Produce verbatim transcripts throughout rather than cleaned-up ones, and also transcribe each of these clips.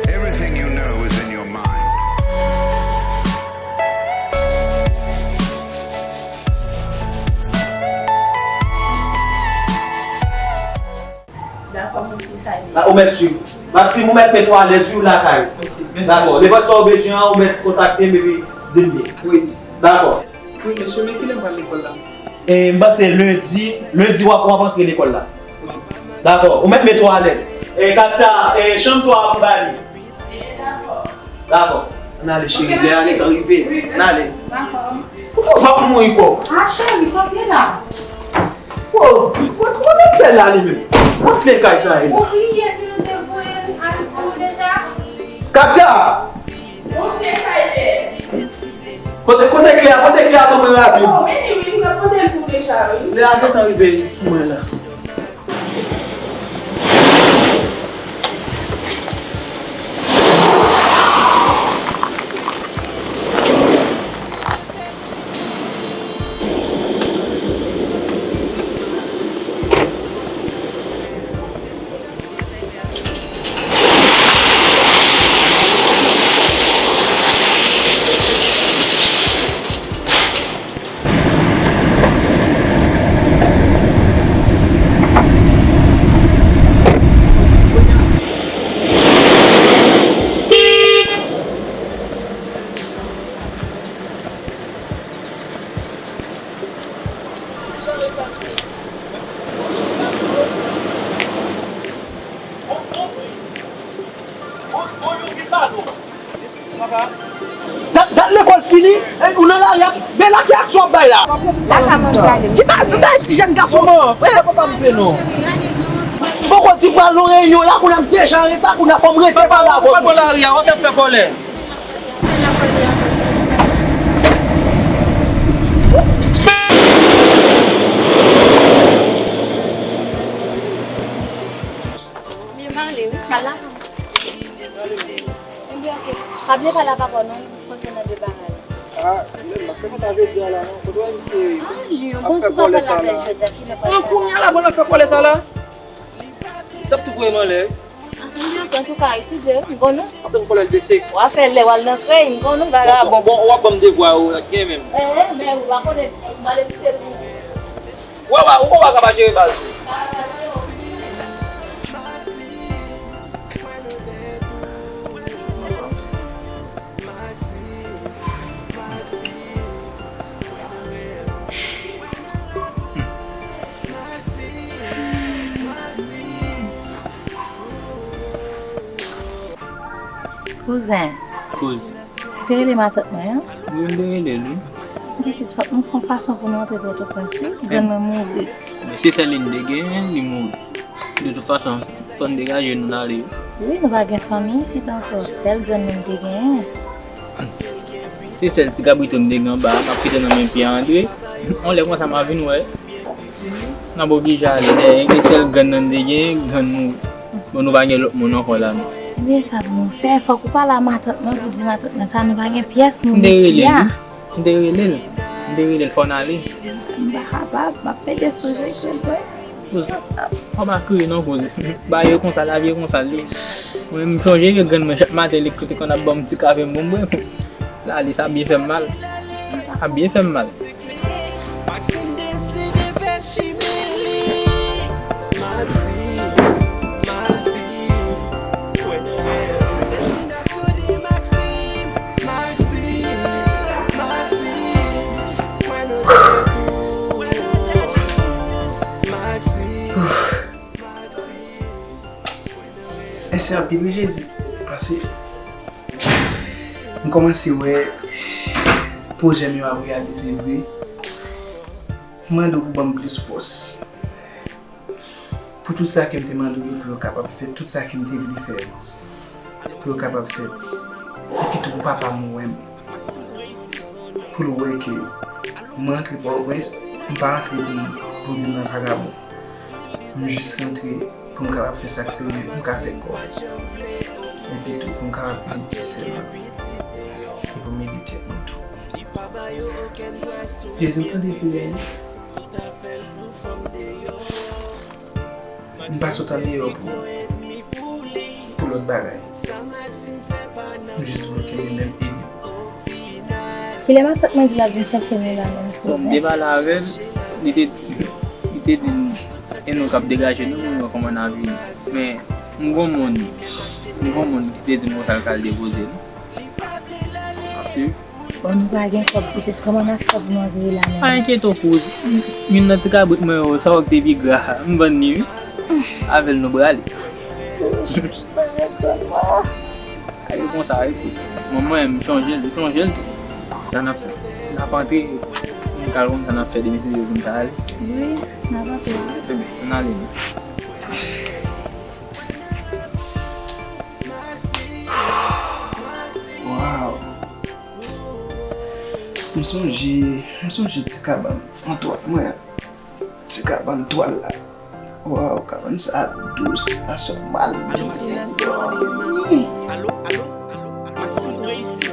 Everything you know is in your mind. Dakò, mon fils, allez. Ah, ou mèt swiv. Maxime, ou mèt met ou alèz, wi, ou lakay. Ok, mèsi, mesye. Dakò. Nenpòt sa ou bezwen an, ou mèt kontakte m epi di m byen. Wi. Dakò. Wi, mesye, men kilè m pral lekòl la? E, m panse lendi, lendi w ap, w ap antre lekòl la. Dakò, ou mèt met ou alèz. E, Katia, e, chanm twa a pou Bali. Dakò. Ann ale, cheri, lè a gentan rive. Ann ale. Ou toujou ap mouri kò. Ah, cheri, sa te la. Wo, wo, wo te fè la li menm. Antre kay sa e la. Ou bliye si nou te voye l al pou deja. Katia! Kote, kote kle a, kote kle a, tanpri rapid. Lè a gentan rive sou mwen la. Dat, dat lekòl fini, e, ou nan lari a tou. Men laki a tou ap bay la. Ki ta, m bay ti jèn gason. Kòman? Papa m pe non. M poko di pral nan reyinyon la, kounye a m deja an reta, kounye a fò m rete pale avè w. Papa lari a, w ap fè kòlè. Li Marley, wi, pale la. Ebyen, oke. Pa bliye pale a papa w non, konsènan de bagay la. Ah, men m pa fè konsa jodi a la non. Kote w wè misye ap fè kòlè sa la? An kounye a la, bon, l ap fè kòlè sa la. Misye ap tou voye m anlè. Antouka, etidye, m konn ou. Ap tann kòlè l bese. W a fè lè w al nan krèy, m konn ou, bagay a bon. Bon, w ap ban m devwa yo, sa k gen menm. Eh, eh, men ou pa konnen, ou pa etidye pou ou. Ou pa, ou pa ka pa jere baz ou. Kouzen. Kouz. Ou te rele matant mwen an? Wi, m te rele l, wi. Pitit, fòk nou fè yon fason pou nou antre Pòtoprens, wi. Grann mwen mouri. Men se sèl li m te genyen, li mouri. De tout fason, fò n degaje nou n ale, wi. Wi, nou pa gen fanmi isit ankò. Sèl grann nou m te genyen. Se sèl ti kabrito m te gen anba a, m ap kite nan men Pyè Andre. On lè konsa m a vin wè. N ap oblije ale dèyè, e sèl grann nan n te gen, grann nou. Bon, nou pa gen lòt moun ankò la, non. Ebyen, sa pou nou fè? Fòk ou pale a matant mwen pou di matant mwen sa, nou pa gen pyès moun isi a. M te rele l, m te rele l, fò n ale. M pa kapab, m ap pede sonje ke mwen. Fò pa kriye non, kouz. Bagay yo konsa, lavi yo konsa l ye. Mwen, m sonje ke grann mwen, chak maten, li te konn ap ban m ti kafe m pou m bwè. La, li sa byen fè m mal. Sa byen fè m mal. Maxime deside fè chimen li. Maxime, Maxime, kwè nan rèv. Destinasyon de Maxime, Maxime, Maxime, kwè nan tèt ou. Maxime, Maxime, kwè nan rèv. Mèsi anpil, wi, Jezi. Pase. M kòmanse wè pwojè m yo ap reyalize vre. M mande w pou ban m plis fòs. Pou tout sa ke m te mande w yo, pou yo kapab fè tout sa ke m te vle fè yo. Pou yo kapab fè. Epi tou pou papa m wè m. Pou l wè ke m rantre Pòtoprens, m pa rantre pou m, pou m vin nan vagabon. M jis rantre pou m kapab fè sa k serye, pou m ka fè kòb. Epi tou, pou m kapab ede ti sè m. E pou m ede tèt mwen tou. Jezi, m tande priyè yo. M pa sot andeyò pou, pou lòt bagay. M jis vle ke li menm ede. Kilè matant mwen di l ap vin chèche nou la menm? Bon, m te pale avè l, li te di, li te di, e nou k ap degaje nou, nou wè kòman n a vini. Men, m gon moun, m gon moun ki te di m konsa l ka al depoze nou. Ap swiv. Bon, nou pa gen kòb, pitit. Kòman n ap fè pou nou rive la menm? Pa enkyete w, kouz. Youn nan ti kabrit mwen yo, sa w te pi gra, m vann li, wi. Avè l nou prale. Ayo konsa, wi, kouz. Mwen, mwen, m chonje l, m chonje l tou. Sa n ap fè? N ap antre, m pral konn sa n ap fè demen se pou n ka ale. Wi, n ap antre. Se bon, ann ale, non. Waw. M sonje, m sonje ti kabann an twal mwen an. Ti kabann twal la. Waw, kabann sa dous, aswè mal. Alo, alo, alo, Maxime Reyisi.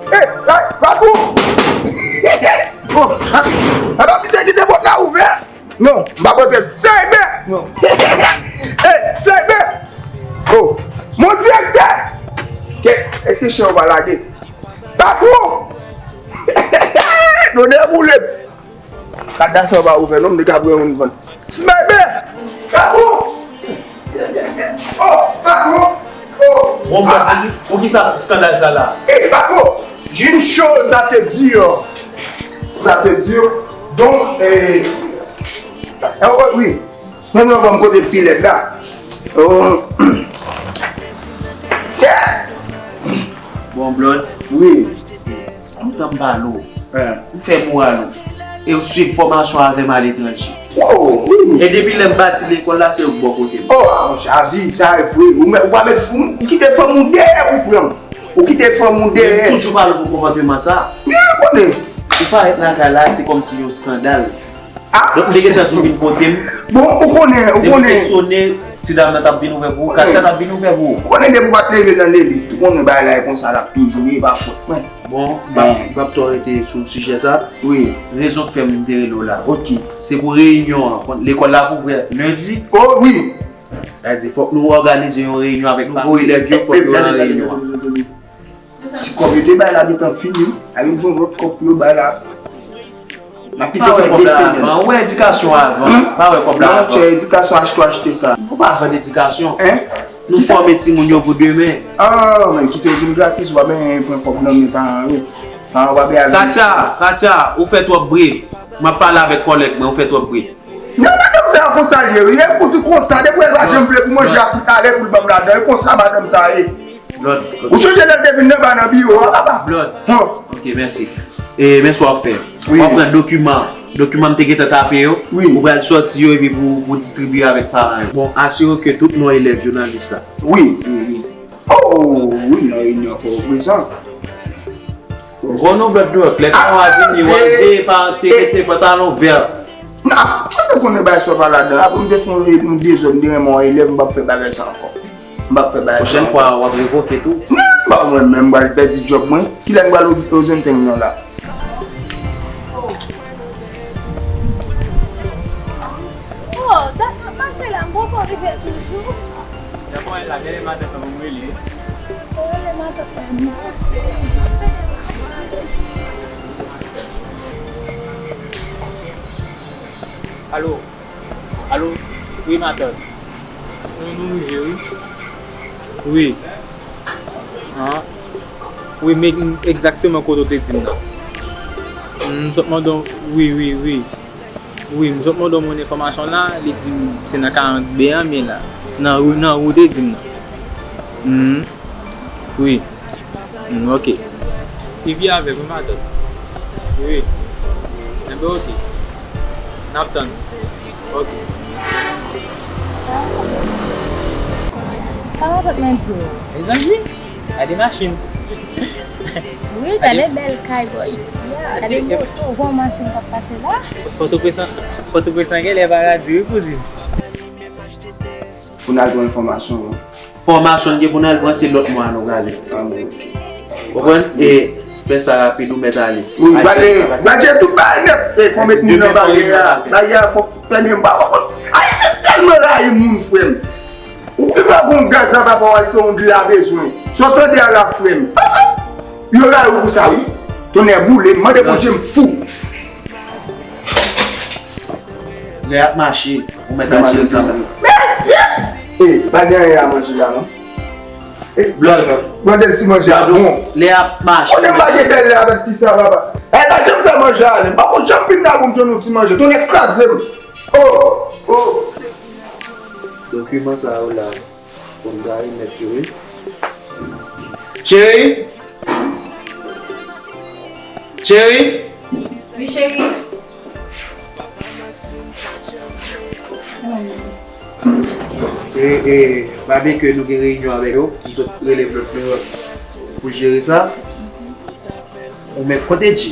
Hey, hey, Babou! Oh, a, a pa misye ki te pot la ouvè? Non, m pa pote. Seybe! Non. Hey, Seybe! Oh, mon direktè! Ke, e se chen w pa lage? Patwon! Nou deboule! Kad da sa w pa ouvè non, m te ka pran yon vann. Sniper! Patwon! Oh, patwon! Oh! Bon, ah, ah. Pou ki sa, skandal sa la? Eh, patwon! Une chose à te dire. Ça te dire. Donc, eh, ah, oui, oui. Mwen, mwen, mwen, kote pilèt la. Oh. Bon, Blood. Wi. Lontan m pale w. Hein. M fè moral ou. E w swiv fòmasyon avè m aletranje. Oh, wi. E depi lè m pati lekòl la, se ou k bò kote m. Oh, ah, monchè, avi, sa e vre. Ou mè-, ou pa mèt, ou, ou kite fanm ou dèyè pou pran m. Ou kite fanm ou dèyè. M toujou pale pou konpòteman sa. Wi, ou konnen. Ou parèt lakay la, se kòmsi yon skandal. Ah. Donk, m te gentan di w vin kote m. Bon, ou konnen, ou konnen. Depi m te sonnen, ti dam nan t ap vin ouvè pou ou, Katya t ap vin ouvè pou ou. Ou konnen depi w pa t leve nan lelit, ou konnen bagay la e konsa l ap toujou ye, e pa fòt mwen. Bon, m p ap, m p ap twò rete sou sijè sa. Wi. Rezon k fè m te rele w la. Ok. Se pou reyinyon an. Lekòl la ap ouvè lendi. Oh, wi. Sa di, fòk nou òganize yon reyinyon avèk nouvo elèv yo, fòk yo nan reyinyon an. Ti kòb yo te bay la gentan fini. Al di yon lòt kòb pou yo bay la. N ap kite fè de semèn. Ou wè edikasyon avan. Hmm? Pa wè kòb la avan. Non, monchè, edikasyon achte w achte sa. Ou pa vann edikasyon. Hein? Nou fòme timoun yo pou demen. Ah, men kite yo vin gratis, w ap benyen pran kòb nan men paran yo. Paran yo pa benyen al. Katya, Katya, ou fè twòp bri. M ap pale avèk kòlèg mwen, ou fè twòp bri. Non, madanm sa a konsa l ye, wi. E pou di konsa, depi w wè l pa janm vle pou manje a tout alè pou l ban m ladan. E konsa madanm sa a ye. Ou sonje lè l te vin nan ba nan biwo a, papa? Blood. Hon. Ok, mèsi. E, men sa w ap fè. Wi. W ap pran dokiman. Dokiman m te gentan tape yo. Wi. Ou pral sòti yo epi pou, pou distribiye avèk paran yo. Bon, asire w ke tout non elèv yo nan lis la. Wi, wi, wi. Oh, wi, nan reyinyon fò w prezan. Bon, nou, Blood, lè paran vini, w ap veye pa te mete pantalon vè. Non, mwen te konnen bagay sa pa ladan. Apre m te sonje m dezòd, m te renmen yon elèv, m p ap fè bagay sa ankò. M p ap fè bagay sa ankò. Pwochèn fwa, w ap revoke tou. Non, m pa mwen menm, m pral pèdi djòb mwen. Kilè m pral Ozenteng nan la? Oh, sa k ap mache la, m poko rive toujou. Jan mwen la, genlè matant lan pou m rele. Ou rele matant lan, non. Alo? Alo? Wi, matant. Non, nou rive, wi. Wi. An? Wi, men egzakteman kote w te di m nan. M sot mande w, wi, wi, wi. Wi, m sot mande w moun enfòmasyon la, li di m se nan karant B an m ye la. Nan ri, nan ri w te di m nan. Hmm. Wi. Hmm, ok. Ivi avè m, wi, matant. Wi. Enben, ok. N ap tann. Ok. Sa matant mwen di w? Mezanmi, gade machin. Wi, gade bèl kay bò isi a. Gade moto, gwo machin k ap pase la. Pòtoprens an, Pòtoprens an genlè paradi, wi, kouzin. Pou n al pran fòmasyon an. Fòmasyon n gen pou n al pran, se lòt mwa nou prale. Ah, bon, ok. Konprann? E fè sa rapid, ou mèt ale. Wi, prale. Radye tout bagay nèt. E fò met moun nan baryè a. Baryè a fò fèmen. Ayisyen tèlman rayi moun, frè m. Ou pi pa gon gaz la, papa, w al fè yon dla bezwen. Sa w tande a la, frè m? Yo rayi w pou sa, wi. Tonnè boule m, mande Bondye m fou. Lè y ap mache, ou mèt al jere sa. E, pa gen anyen a manje la non. Blòl. Mande l si manje a bon. Lè y ap mache. Kote m pa gen bèl lè avèk fi sa, papa? E, pa janm fè manje a ale. M pa konn janm vin la pou m jwenn yon ti manje. Tonnè kraze m. Oh, oh. Dokiman sa yo la. Pou n ta remèt yo, wi. Cheri! Cheri! Wi, cheri. Cheri, e, Babekyou, nou gen reyinyon avèk yo. M sot rele m lòt lè pou jere sa. Ou mèt kote Dji?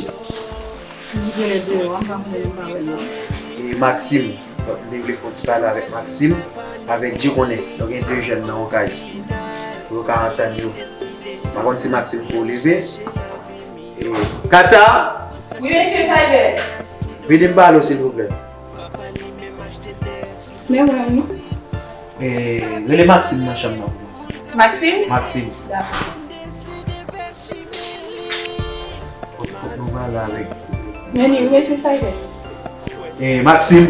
Dji genlè deyò a, m pa konnen, m pa wè l la. E Maxime, donk, m te vle fè yon ti pale avèk Maxime, avèk Dji, konnen, donk, gen de jèn nan yon kay. Pou yo ka antann yo. M pa konn si Maxime twò leve. E, Katia! Wi, mesye Cyber. Vini m pale w, silvouplè. Men mwen, wi. E, rele Maxime nan chanm nan pou mwen. Maxime? Maxime. Dakò. Fòk, fòk nou pale avèk. Men li, mesye Cyber. E, Maxime.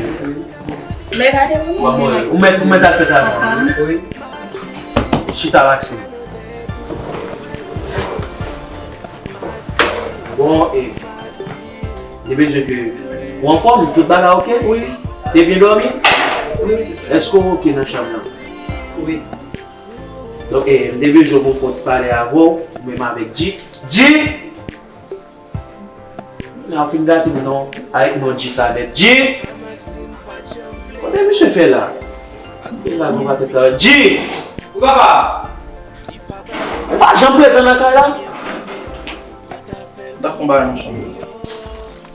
Men gade moun. Ou mèt, ou mèt al fè travay. Wi. Chita, Maxime. Bon, e, m te bezwen ke ou anfòm, tout bagay oke? Wi. Te byen dòmi? Wi. Èske w oke nan chanm nan? Wi. Donk, e, m te bezwen pou m fè yon ti pale avè w, ou menm avèk Dji. Dji! Nan fin gate m non, avèk non Dji sa nèt. Dji! Kote misye fè la? Misye la nou pa tèt la. Dji! Wi papa! Ou pa janm prezan nan kay la? M ta fè yon bagay nan chanm.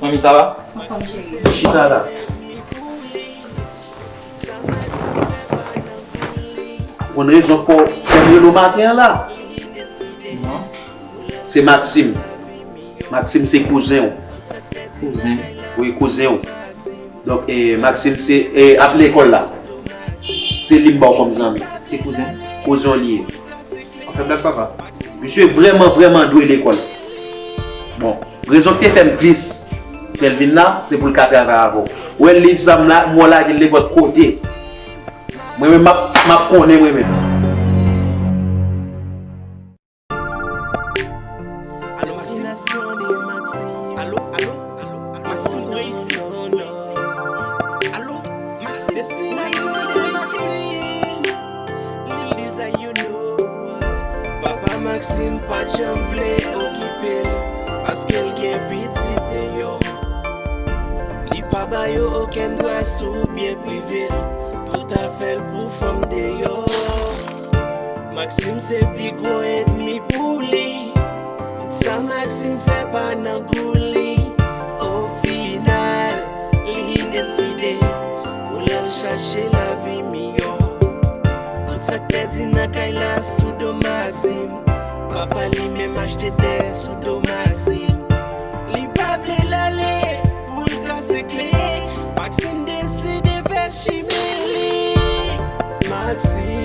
Manmi, sa va? Anfòm, cheri. Chita la. Ou konn rezon k fè w fè m rele w maten an la? Non. Se Maxime. Maxime se kouzen w. Kouzen? Wi, kouzen w. Donk, e, Maxime se, e, ap lekòl la. Se li m ba w kòm zanmi. Se kouzen? Kouzen w li ye. W ap fè blag, papa? Misye vrèman, vrèman dwe lekòl. Bon, rezon k te fè m plis fè l vin la, se pou l ka travay avè w. Ou wè liv sa m la, m wè w lage l nenpòt kote. Mwen menm, m ap, m ap konnen mwen menm. Alo, Maxime. Alo, alo, alo, Maxime reyisi. Alo, Maxime, Maxime reyisi. Lil Design, you know. Papa Maxime pa t janm vle okipe l, paske l gen pitit deyò. Li pa ba yo okenn dwa sou byen prive l, tout afè l pou fanm deyò. Maxime se pi gwo ènmi pou li. Tout sa Maxime fè pa nan gou li. Ofinal, li deside pou l al chache lavi miyò. Tout sa k pèdi nan kay la sou do Maxime. Papa li menm achte tè sou do Maxime. Li pa vle l ale pou l kase kle. Maxime deside fè chimen li. Maxime.